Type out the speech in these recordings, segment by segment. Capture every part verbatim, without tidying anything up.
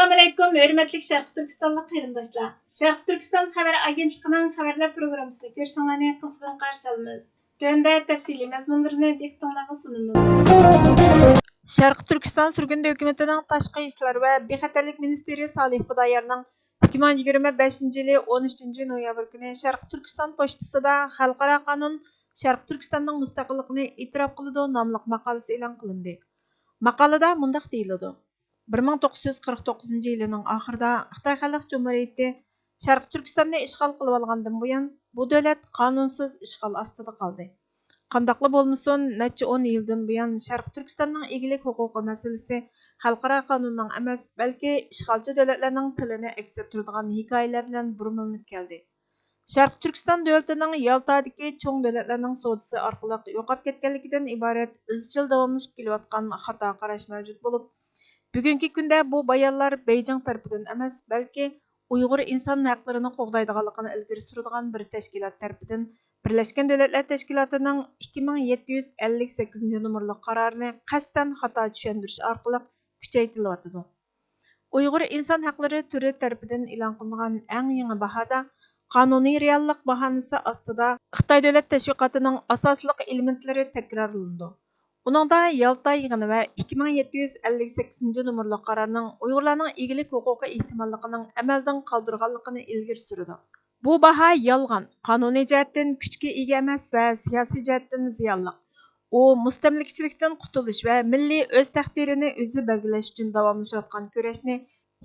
ئەسسالامۇئەلەيكۇم، ھۆرمەتلىك شەرقىي تۈركىستانلىق قېرىنداشلار! شەرقىي تۈركىستان خەۋەر ئاگېنتلىقىنىڭ خەۋەرلەر پروگراممىسىنى كۆرۈشۈڭلارنى قىزغىن قارشى ئالىمىز. تۆۋەندە تەپسىلىي مەزمۇنلىرىنى دىققىتىڭلارغا سۇنىمىز. شەرقىي تۈركىستان سۈرگۈندە ھۆكۈمىتىنىڭ تاشقى ئىشلار ۋە بىخەتەرلىك مىنىستىرى سالىھ خۇدايارنىڭ ئىككى مىڭ يىگىرمە بەشىنچى يىلى ئون ئۈچىنچى نويابىر كۈنى شەرقىي تۈركىستان پوچتىسىدا خەلقئارا قانۇن شەرقىي تۈركىستاننىڭ مۇستەقىللىقىنى ئېتىراپ قىلىدۇ ناملىق ماقالىسى ئېلان قىلىندى. ماقالىدە مۇنداق دېيىلىدۇ: بىر مىڭ توققۇز يۈز قىرىق توققۇزىنچى يىلىنىڭ ئاخىرىدا خىتاي خەلق جۇمھۇرىيىتى شەرقىي تۈركىستاننى ئىشغال قىلىۋالغاندىن بۇيان، بۇ دۆلەت قانۇنسىز ئىشغال ئاستىدا قالدى. قانداقلا بولمىسۇن، نەچچە ئون يىلدىن بۇيان شەرقىي تۈركىستاننىڭ ئىگىلىك ھوقۇقى مەسىلىسى خەلقئارا قانۇننىڭ ئەمەس، بەلكى ئىشغالچى دۆلەتلەرنىڭ تىلىنى ئەكس ئەتتۈرىدىغان ھېكايىلەر بىلەن بۇرمىلىنىپ كەلدى. شەرقىي تۈركىستان دۆلىتىنىڭ يالتادىكى چوڭ دۆلەتلەرنىڭ سودىسى ئارقىلىق يوقاپ كەتكەنلىكىدىن ئىبارەت ئىزچىل داۋاملىشىپ كېلىۋاتقان خاتا قاراش مەۋجۇت بولۇپ، بۈگۈنكى كۈندە بۇ بايانلار بېيجىڭ تەرىپىدىن ئەمەس، بەلكى ئۇيغۇر ئىنسان ھەقلىرىنى قوغدايدىغانلىقىنى ئىلگىرى سۈرىدىغان بىر تەشكىلات تەرىپىدىن، بىرلەشكەن دۆلەتلەر تەشكىلاتىنىڭ ئىككى مىڭ يەتتە يۈز ئەللىك سەككىزىنچى نومۇرلۇق قارارىنى قەستەن خاتا چۈشەندۈرۈش ئارقىلىق كۈچەيتىلىۋاتىدۇ. ئۇيغۇر ئىنسان ھەقلىرى تۈرى تەرىپىدىن ئېلان قىلىنغان ئەڭ يېڭى باھادا قانۇنىي رېئاللىق باھانىسى ئاستىدا خىتاي دۆلەت تەشۋىقاتىنىڭ ئاساسلىق ئېلېمېنتلىرى تەكرارلىنىدۇ. ئۇنىڭدا يالتا يىغىنى ۋە ئىككى مىڭ يەتتە يۈز ئەللىك سەككىزىنچى نومۇرلۇق قارارنىڭ ئۇيغۇرلارنىڭ ئىگىلىك ھوقۇقى ئېھتىماللىقىنىڭ ئەمەلدىن قالدۇرغانلىقىنى ئىلگىرى سۈرىدۇ. بۇ باھا يالغان، قانۇنىي جەھەتتىن كۈچكە ئىگە ئەمەس ۋە سىياسىي جەھەتتىن زىيانلىق. ئۇ مۇستەملىكىچىلىكتىن قۇتۇلۇش ۋە مىللىي ئۆز تەقدىرىنى ئۆزى بەلگىلەش ئۈچۈن داۋاملىشىۋاتقان كۈرەشنى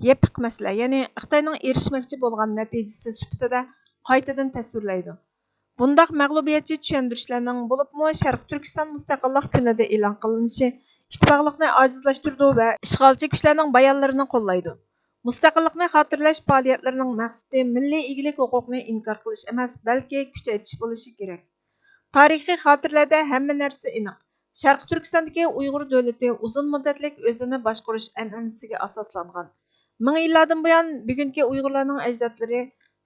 يېپىق مەسىلە، يەنى خىتاينىڭ ئېرىشمەكچى بولغان نەتىجىسى سۈپىتىدە قايتىدىن تەسۋىرلەيدۇ. بۇنداق مەغلۇبىيەتچى چۈشەندۈرۈشلەرنىڭ، بولۇپمۇ شەرقىي تۈركىستان مۇستەقىللىق كۈنىدە ئېلان قىلىنىشى، ئىتتىپاقلىقنى ئاجىزلاشتۇرىدۇ ۋە ئىشغالچى كۈچلەرنىڭ بايانلىرىنى قوللايدۇ. مۇستەقىللىقنى خاتىرىلەش پائالىيەتلىرىنىڭ مەقسىتى مىللىي ئىگىلىك ھوقۇقىنى ئىنكار قىلىش ئەمەس، بەلكى كۈچەيتىش بولۇشى كېرەك. تارىخىي خاتىرىلەردە ھەممە نەرسە ئېنىق. شەرقىي تۈركىستاندىكى ئۇيغۇر دۆلىتى ئۇزۇن مۇددەتلىك ئۆزىنى باشقۇرۇش ئەنئەنىسىگە ئاساسلانغان. مىڭ يىللاردىن بۇيان بۈگۈنكى ئۇيغۇرلارنىڭ ئەجدادلىرى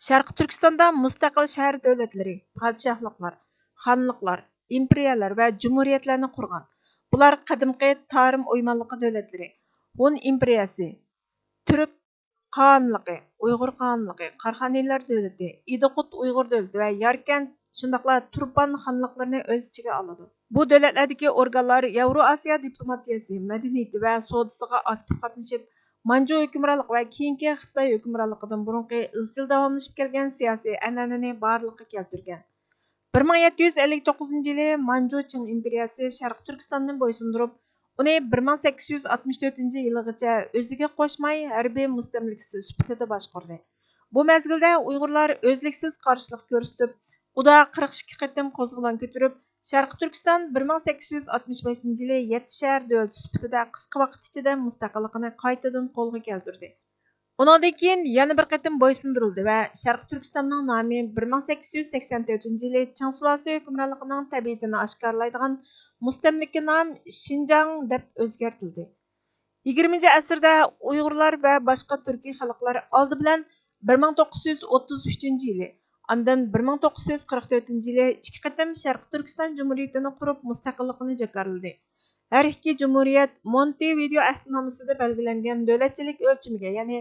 شەرقىي تۈركىستاندا مۇستەقىل شەھەر دۆلەتلىرى، پادىشاھلىقلار، خانلىقلار، ئىمپېرىيەلەر ۋە جۇمھۇرىيەتلەرنى قۇرغان. بۇلار قەدىمكى تارىم ئويمانلىقى دۆلەتلىرى، ھون ئىمپېرىيەسى، تۈرك قاغانلىقى، ئۇيغۇر قاغانلىقى، قاراخانىيلار دۆلىتى، ئىدىقۇت ئۇيغۇر دۆلىتى ۋە ياركەنت، شۇنداقلا تۇرپان خانلىقلىرىنى ئۆز ئىچىگە ئالىدۇ. بۇ دۆلەتلەردىكى ئورگانلار ياۋرو ئاسىيا دىپلوماتىيەسى، مەدەنىيىتى ۋە سودىسىغا ئاكتىپ قاتنىشىپ، مانجۇ ھۆكۈمرانلىقى ۋە كېيىنكى خىتاي ھۆكۈمرانلىقىدىن بۇرۇنقى ئىزچىل داۋاملىشىپ كەلگەن سىياسىي ئەنئەنىنى بارلىققا كەلتۈرگەن. بىر مىڭ يەتتە يۈز ئەللىك توققۇزىنچى يىلى مانجۇ چىڭ ئىمپېرىيەسى شەرقىي تۈركىستاننى بويسۇندۇرۇپ، ئۇنى بىر مىڭ سەككىز يۈز ئاتمىش تۆتىنچى يىلىغىچە ئۆزىگە قوشماي، ھەربىي مۇستەملىكىسى سۈپىتىدە باشقۇردى. بۇ مەزگىلدە ئۇيغۇرلار ئۈزلۈكسىز قارشىلىق كۆرسىتىپ، ئۇدا قىرىق ئىككى قېتىم قوزغىلاڭ كۆتۈرۈپ، شەرقىي تۈركىستان بىر مىڭ سەككىز يۈز ئاتمىش بەشىنچى يىلى يەتتە شەھەر دۆلىتى سۈپىتىدە قىسقا ۋاقىت ئىچىدە مۇستەقىللىقىنى قايتىدىن قولغا كەلتۈردى. ئۇنىڭدىن كېيىن يەنە بىر قېتىم بويسۇندۇرۇلدى ۋە شەرقىي تۈركىستاننىڭ نامى بىر مىڭ سەككىز يۈز سەكسەن تۆتىنچى يىلى چىڭ سۇلالىسى ھۆكۈمرانلىقىنىڭ تەبىئىتىنى ئاشكارىلايدىغان مۇستەملىكە نام شىنجاڭ دەپ ئۆزگەرتىلدى. يىگىرمىنچى ئەسىردە ئۇيغۇرلار ۋە باشقا تۈركىي خەلقلەر ئالدى بىلەن بىر مىڭ توققۇز يۈز ئوتتۇز ئۈچىنچى يىلى، ئاندىن بىر مىڭ توققۇز يۈز قىرىق تۆتىنچى يىلى ئىككى قېتىم شەرقىي تۈركىستان جۇمھۇرىيىتىنى قۇرۇپ، مۇستەقىللىقىنى جاكارلىدى. ھەر ئىككى جۇمھۇرىيەت مونتېۋىدېئو ئەھدىنامىسىدە بەلگىلەنگەن دۆلەتچىلىك ئۆلچىمىگە، يەنى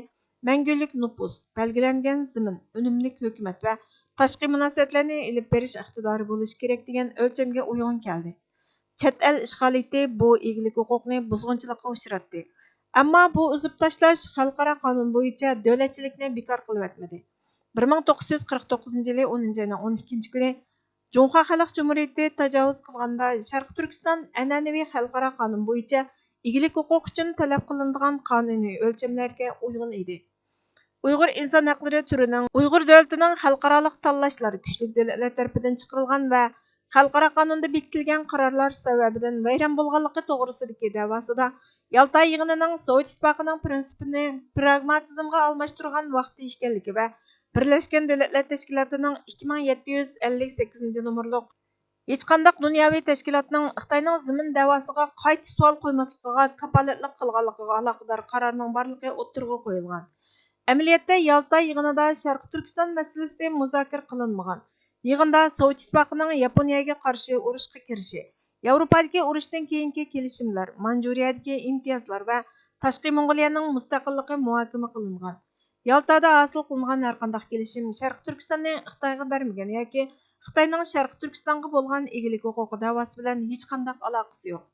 مەڭگۈلۈك نوپۇس، بەلگىلەنگەن زېمىن، ئۈنۈملۈك ھۆكۈمەت ۋە تاشقى مۇناسىۋەتلەرنى ئېلىپ بېرىش ئىقتىدارى بولۇشى كېرەك دېگەن ئۆلچەمگە ئۇيغۇن كەلدى. چەت ئەل ئىشغالىيىتى بۇ ئىگىلىك ھوقۇقنى بۇزغۇنچىلىققا ئۇچراتتى. ئەمما بۇ ئۈزۈپ تاشلاش خەلقئارا قانۇن بويىچە دۆلەتچىلىكنى بىكار قىلىۋەتمىدى. بىر مىڭ توققۇز يۈز قىرىق توققۇزىنچى يىلى ئونىنچى ئاينىڭ ئون ئىككىنچى كۈنى جۇڭخۇا خەلق جۇمھۇرىيىتى تاجاۋۇز قىلغاندا، شەرقىي تۈركىستان ئەنئەنىۋى خەلقئارا قانۇن بويىچە ئىگىلىك ھوقۇق ئۈچۈن تەلەپ قىلىنىدىغان قانۇنىي ئۆلچەملەرگە ئۇيغۇن ئىدى. ئۇيغۇر ئىنسان ھەقلىرى تۈرىنىڭ، ئۇيغۇر دۆلىتىنىڭ خەلقئارالىق تاللاشلار، كۈچلۈك دۆلەتلەر تەرىپىدىن چىقىرىلغان ۋە خەلقئارا قانۇندا بېكىتىلگەن قارارلار سەۋەبىدىن ۋەيران بولغانلىقى توغرىسىدىكى دەۋاسىدا يالتا يىغىنىنىڭ سوۋېت ئىتتىپاقىنىڭ پىرىنسىپىنى پراگماتىزمغا ئالماشتۇرغان ۋاقتى ئىكەنلىكى ۋە بىرلەشكەن دۆلەتلەر تەشكىلاتىنىڭ ئىككى مىڭ يەتتە يۈز ئەللىك سەككىزىنچى نومۇرلۇق ھېچقانداق دۇنياۋى تەشكىلاتنىڭ خىتاينىڭ زېمىن دەۋاسىغا قايتا سوئال قويماسلىقىغا كاپالەتلىك قىلغانلىقىغا ئالاقىدار قارارنىڭ بارلىقى ئوتتۇرىغا قويۇلغان. ئەمەلىيەتتە، يالتا يىغىنىدا شەرقىي تۈركىستان مەسىلىسى مۇزاكىرە قىلىنمىغان. يىغىندا سوۋېت ئىتتىپاقىنىڭ ياپونىيەگە قارشى ئۇرۇشقا كىرىشى، ياۋروپادىكى ئۇرۇشتىن كېيىنكى كېلىشىملەر، مانجۇرىيەدىكى ئىمتىيازلار ۋە تاشقى موڭغۇلىيەنىڭ مۇستەقىللىقى مۇھاكىمە قىلىنغان. يالتادا ھاسىل قىلىنغان ھەرقانداق كېلىشىم شەرقىي تۈركىستاننى خىتايغا بەرمىگەن ياكى خىتاينىڭ شەرقىي تۈركىستانغا بولغان ئىگىلىك ھوقۇقى دەۋاسى بىلەن ھېچقانداق ئالاقىسى يوق.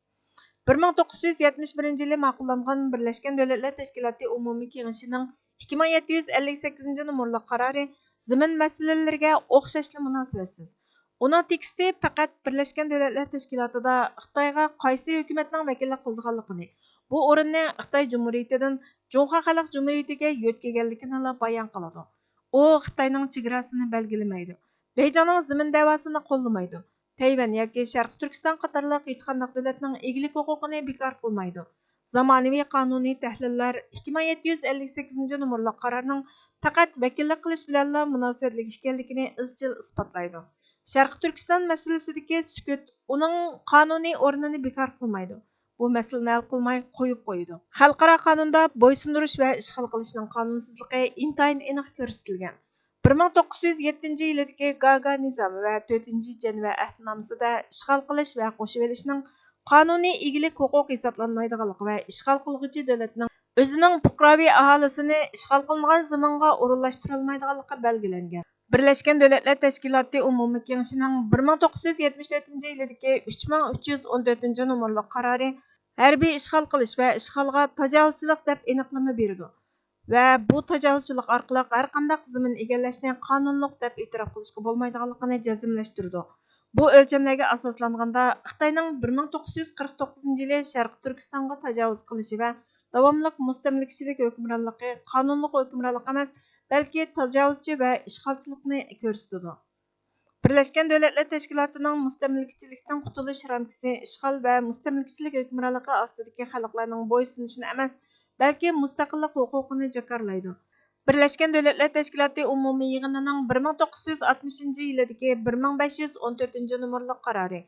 بىر مىڭ توققۇز يۈز يەتمىش بىرىنچى يىلى ماقۇللانغان بىرلەشكەن دۆلەتلەر تەشكىلاتى ئومۇمىي كېڭىشىنىڭ ئىككى مىڭ يەتتە يۈز ئەللىك سەككىزىنچى نومۇرلۇق قارارى زېمىن مەسىلىلىرىگە ئوخشاشلا مۇناسىۋەتسىز. ئۇنىڭ تېكىستى پەقەت بىرلەشكەن دۆلەتلەر تەشكىلاتىدا خىتايغا قايسى ھۆكۈمەتنىڭ ۋەكىللىك قىلىدىغانلىقىنى، بۇ ئورۇننى خىتاي جۇمھۇرىيىتىدىن جۇڭخۇا خەلق جۇمھۇرىيىتىگە يۆتكىگەنلىكىنىلا بايان قىلىدۇ. ئۇ خىتاينىڭ چېگراسىنى بەلگىلىمەيدۇ، بېيجىڭنىڭ زېمىن دەۋاسىنى قوللىمايدۇ، تەيۋەن ياكى شەرقىي تۈركىستان قاتارلىق ھېچقانداق دۆلەتنىڭ ئىگىلىك ھوقۇقىنى بىكار قىلمايدۇ. زامانىۋى قانۇنىي تەھلىللەر ئىككى مىڭ يەتتە يۈز ئەللىك سەككىزىنچى نومۇرلۇق قارارنىڭ پەقەت ۋەكىللىك قىلىش بىلەنلا مۇناسىۋەتلىك ئىكەنلىكىنى ئىزچىل ئىسپاتلايدۇ. شەرقىي تۈركىستان مەسىلىسىدىكى سۈكۈت ئۇنىڭ قانۇنىي ئورنىنى بىكار قىلمايدۇ. بۇ مەسىلىنى ھەل قىلماي قويۇپ قويىدۇ. خەلقئارا قانۇندا بويسۇندۇرۇش ۋە ئىشغال قىلىشنىڭ قانۇنسىزلىقى ئىنتايىن ئېنىق كۆرسىتىلگەن. بىر مىڭ توققۇز يۈز يەتتىنچى يىلىدىكى گاگا نىزامى ۋە تۆتىنچى جەنۋە ئەھدىنامىسىدا ئىشغال قىلىش ۋە قوشۇۋېلىشنىڭ قانۇنىي ئىگىلىك ھوقۇقى ھېسابلانمايدىغانلىقى ۋە ئىشغال قىلغۇچى دۆلەتنىڭ ئۆزىنىڭ پۇقراۋى ئاھالىسىنى ئىشغال قىلىنغان زېمىنغا ئورۇنلاشتۇرۇلمايدىغانلىقى بەلگىلەنگەن. بىرلەشكەن دۆلەتلەر تەشكىلاتى ئومۇمىي كېڭىشىنىڭ بىر مىڭ توققۇز يۈز يەتمىش تۆتىنچى يىلىدىكى ئۈچ مىڭ ئۈچ يۈز ئون تۆتىنچى نومۇرلۇق قارارى ھەربىي ئىشغال قىلىش ۋە ئىشغالغا تاجاۋۇزچىلىق دەپ ئېنىقلىما بېرىدۇ ۋە بۇ تاجاۋۇزچىلىق ئارقىلىق ھەرقانداق زېمىن ئىگىلەشنى قانۇنلۇق دەپ ئېتىراپ قىلىشقا بولمايدىغانلىقىنى جەزملەشتۈرىدۇ. بۇ ئۆلچەملەرگە ئاساسلانغاندا، خىتاينىڭ بىر مىڭ توققۇز يۈز قىرىق توققۇزىنچى يىلى شەرقىي تۈركىستانغا تاجاۋۇز قىلىشى ۋە داۋاملىق مۇستەملىكىچىلىك ھۆكۈمرانلىقى قانۇنلۇق ھۆكۈمرانلىق ئەمەس، بەلكى تاجاۋۇزچى ۋە ئىشغالچىلىقنى كۆرسىتىدۇ. بىرلەشكەن دۆلەتلەر تەشكىلاتىنىڭ مۇستەملىكىچىلىكتىن قۇتۇلۇش رامكىسى ئىشغال ۋە مۇستەملىكىچىلىك ھۆكۈمرانلىقى ئاستىدىكى خەلقلەرنىڭ بويسۇنۇشىنى ئەمەس، بەلكى مۇستەقىللىق ھوقۇقىنى جاكارلايدۇ. بىرلەشكەن دۆلەتلەر تەشكىلاتى ئومۇمىي يىغىنىنىڭ بىر مىڭ توققۇز يۈز ئاتمىشىنچى يىلىدىكى بىر مىڭ بەش يۈز ئون تۆتىنچى نومۇرلۇق قارارى،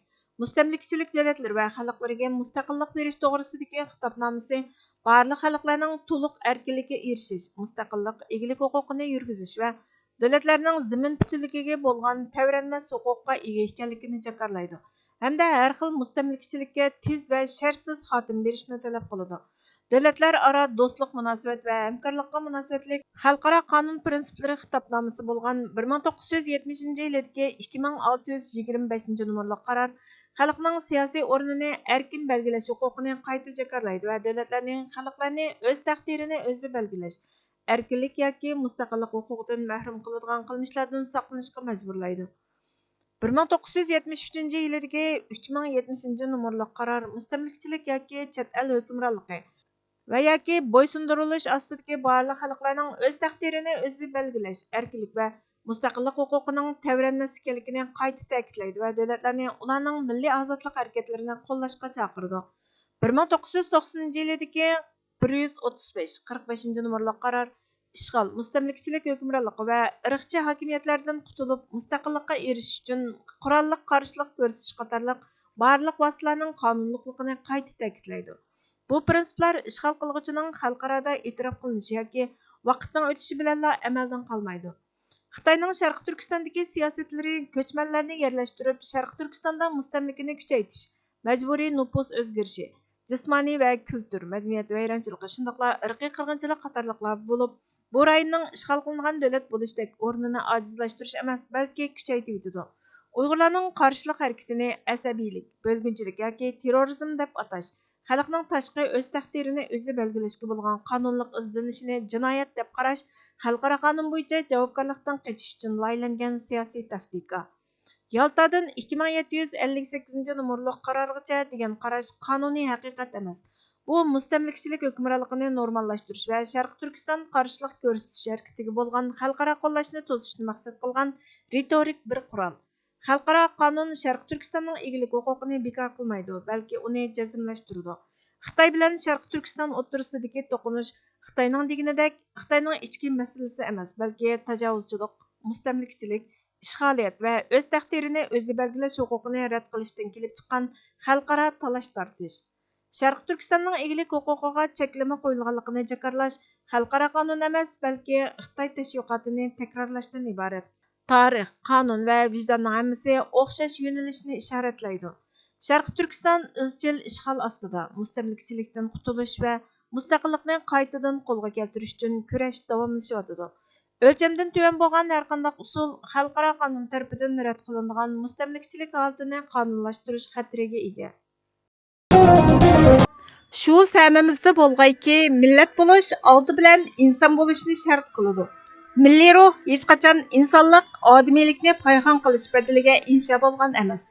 مۇستەملىكىچىلىك دۆلەتلىرى ۋە خەلقلىرىگە مۇستەقىللىق بېرىش توغرىسىدىكى خىتابنامىسى بارلىق خەلقلەرنىڭ تولۇق ئەركىنلىككە ئېرىشىش، مۇستەقىللىق، ئىگىلىك ھوقۇقىنى يۈرگۈزۈش ۋە دۆلەتلەرنىڭ زېمىن پۈتۈنلۈكىگە بولغان تەۋرەنمەس ھوقۇققا ئىگە ئىكەنلىكىنى جاكارلايدۇ ھەمدە ھەر خىل مۇستەملىكىچىلىككە تېز ۋە شەرتسىز خاتىمە بېرىشنى تەلەپ قىلىدۇ. دۆلەتلەر ئارا دوستلۇق مۇناسىۋەت ۋە ھەمكارلىققا مۇناسىۋەتلىك خەلقئارا قانۇن پىرىنسىپلىرى خىتابنامىسى بولغان بىر مىڭ توققۇز يۈز يەتمىشىنچى يىلىدىكى ئىككى مىڭ ئالتە يۈز يىگىرمە بەشىنچى نومۇرلۇق قارار خەلقنىڭ سىياسىي ئورنىنى ئەركىن بەلگىلەش ھوقۇقىنى قايتا جاكارلايدۇ ۋە دۆلەتلەرنى خەلقلەرنى ئۆز تەقدىرىنى ئۆزى بەلگىلەش، ئەركىنلىك ياكى مۇستەقىللىق ھوقۇقىدىن مەھرۇم قىلىدىغان قىلمىشلاردىن ساقلىنىشقا مەجبۇرلايدۇ. بىر مىڭ توققۇز يۈز يەتمىش ئۈچىنچى يىلىدىكى ئۈچ مىڭ يەتمىشىنچى نومۇرلۇق قارار مۇستەملىكىچىلىك ياكى چەت ئەل ھۆكۈمرانلىقى ۋە ياكى بويسۇندۇرۇلۇش ئاستىدىكى بارلىق خەلقلەرنىڭ ئۆز تەقدىرىنى ئۆزى بەلگىلەش ئەركىنلىك ۋە مۇستەقىللىق ھوقۇقىنىڭ تەۋرەنمەس ئىكەنلىكىنى قايتا تەكىتلەيدۇ ۋە دۆلەتلەرنى ئۇلارنىڭ مىللىي ئازادلىق ھەرىكەتلىرىنى قوللاشقا چاقىرىدۇ. بىر مىڭ توققۇز يۈز توقسىنىنچى يىلىدىكى بىر يۈز ئوتتۇز بەش، قىرىق بەشىنچى نومۇرلۇق قارار ئىشغال، مۇستەملىكىچىلىك ھۆكۈمرانلىقى ۋە ئىرقچى ھاكىمىيەتلەردىن قۇتۇلۇپ، مۇستەقىللىققا ئېرىشىش ئۈچۈن قوراللىق قارشىلىق كۆرسىتىش قاتارلىق بارلىق ۋاسىتىلەرنىڭ قانۇنلۇقلۇقىنى قايتا تەكىتلەيدۇ. بۇ پىرىنسىپلار ئىشغال قىلغۇچىنىڭ خەلقئارادا ئېتىراپ قىلىنىشى ياكى ۋاقىتنىڭ ئۆتۈشى بىلەنلا ئەمەلدىن قالمايدۇ. خىتاينىڭ شەرقىي تۈركىستاندىكى سىياسەتلىرى كۆچمەنلەرنى يەرلەشتۈرۈپ، شەرقىي تۈركىستاندا مۇستەملىكىنى كۈچەيتىش، مەجبۇرىي نوپۇس ئۆزگىرىشى، جىسمانىي ۋە كۈلتۈر، مەدەنىيەت ۋەيرانچىلىقى، شۇنداقلا ئىرقىي قىرغىنچىلىق قاتارلىقلار بولۇپ، بۇ رايوننىڭ ئىشغال قىلىنغان دۆلەت بولۇشتەك ئورنىنى ئاجىزلاشتۇرۇش ئەمەس، بەلكى كۈچەيتىۋېتىدۇ. ئۇيغۇرلارنىڭ قارشىلىق ھەرىكىتىنى ئەسەبىيلىك، بۆلگۈنچىلىك ياكى تېررورىزم دەپ ئاتاش، خەلقنىڭ تاشقى ئۆز تەقدىرىنى ئۆزى بەلگىلەشكە بولغان قانۇنلۇق ئىزدىنىشىنى جىنايەت دەپ قاراش خەلقئارا قانۇن بويىچە جاۋابكارلىقتىن قېچىش ئۈچۈن لايىھەلەنگەن سىياسىي تاكتىكا. يالتادىن ئىككى مىڭ يەتتە يۈز ئەللىك سەككىزىنچى نومۇرلۇق قارارغىچە دېگەن قاراش قانۇنىي ھەقىقەت ئەمەس. بۇ مۇستەملىكىچىلىك ھۆكۈمرانلىقىنى نورماللاشتۇرۇش ۋە شەرقىي تۈركىستان قارشىلىق كۆرسىتىش ھەرىكىتىگە بولغان خەلقئارا قوللاشنى توسۇشنى مەقسەت قىلغان رىتورىك بىر قورال. خەلقئارا قانۇن شەرقىي تۈركىستاننىڭ ئىگىلىك ھوقۇقىنى بىكار قىلمايدۇ، بەلكى ئۇنى جەزملەشتۈرىدۇ. خىتاي بىلەن شەرقىي تۈركىستان ئوتتۇرىسىدىكى توقۇنۇش خىتاينىڭ دېگىنىدەك خىتاينىڭ ئىچكى مەسىلىسى ئەمەس، بەلكى تاجاۋۇزچىلىق، مۇستەملىكىچىلىك، ئىشغالىيەت ۋە ئۆز تەقدىرىنى ئۆزى بەلگىلەش ھوقۇقىنى رەت قىلىشتىن كېلىپ چىققان خەلقئارا تالاش-تارتىش. شەرقىي تۈركىستاننىڭ ئىگىلىك ھوقۇقىغا چەكلىمە قويۇلغانلىقىنى جاكارلاش خەلقئارا قانۇن ئەمەس، بەلكى خىتاي تەشۋىقاتىنى تەكرارلاشتىن ئىبارەت. تارىخ، قانۇن ۋە ۋىجداننىڭ ھەممىسى ئوخشاش يۆنىلىشنى ئىشارەتلەيدۇ. شەرقىي تۈركىستان ئىزچىل ئىشغال ئاستىدا، مۇستەملىكىچىلىكتىن قۇتۇلۇش ۋە مۇستەقىللىقنى قايتىدىن قولغا كەلتۈرۈش ئۈچۈن كۈرەش داۋاملىشىۋاتىدۇ. ئۆلچەمدىن تۆۋەن بولغان ھەرقانداق ئۇسۇل خەلقئارا قانۇن تەرىپىدىن رەت قىلىنىدىغان مۇستەملىكىچىلىك ھالىتىنى قانۇنلاشتۇرۇش خەتىرىگە ئىگە. شۇ سەمىمىزدە بولغايكى، مىللەت بولۇش ئالدى بىلەن ئىنسان بولۇشنى شەرت قىلىدۇ. مىللىي روھ ھېچقاچان ئىنسانلىق، ئادىمىيلىكنى پايخان قىلىش بەدىلىگە ئىنشا بولغان ئەمەس.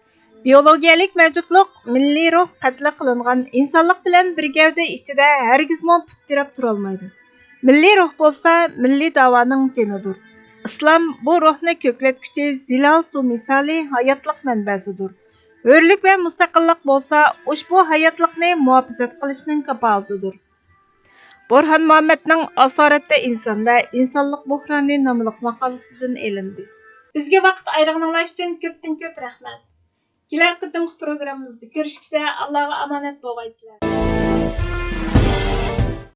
بىيولوگىيەلىك مەۋجۇتلۇق، مىللىي روھ قەتلى قىلىنغان ئىنسانلىق بىلەن بىر گەۋدە ئىچىدە ھەرگىزمۇ پۇت تىرەپ تۇرالمايدۇ. مىللىي روھ بولسا مىللىي داۋانىڭ جېنىدۇر. ئىسلام بۇ روھنى كۆكلەتكۈچى زىلال سۇ مىسالى ھاياتلىق مەنبەسىدۇر. ھۆرلۈك ۋە مۇستەقىللىق بولسا ئۇشبۇ ھاياتلىقنى مۇھاپىزەت قىلىشنىڭ كاپالىتىدۇر. بورھان مۇھەممەدنىڭ ئاسارەتتە ئىنسان ۋە ئىنسانلىق بوھرانى ناملىق ماقالىسىدىن ئېلىندى. بىزگە ۋاقىت ئايرىغىنىڭلار ئۈچۈن كۆپتىن كۆپ رەھمەت. كېلەر قېتىمقى پروگراممىمىزدا كۆرۈشكىچە ئاللاغا ئامانەت بولغايسىلەر.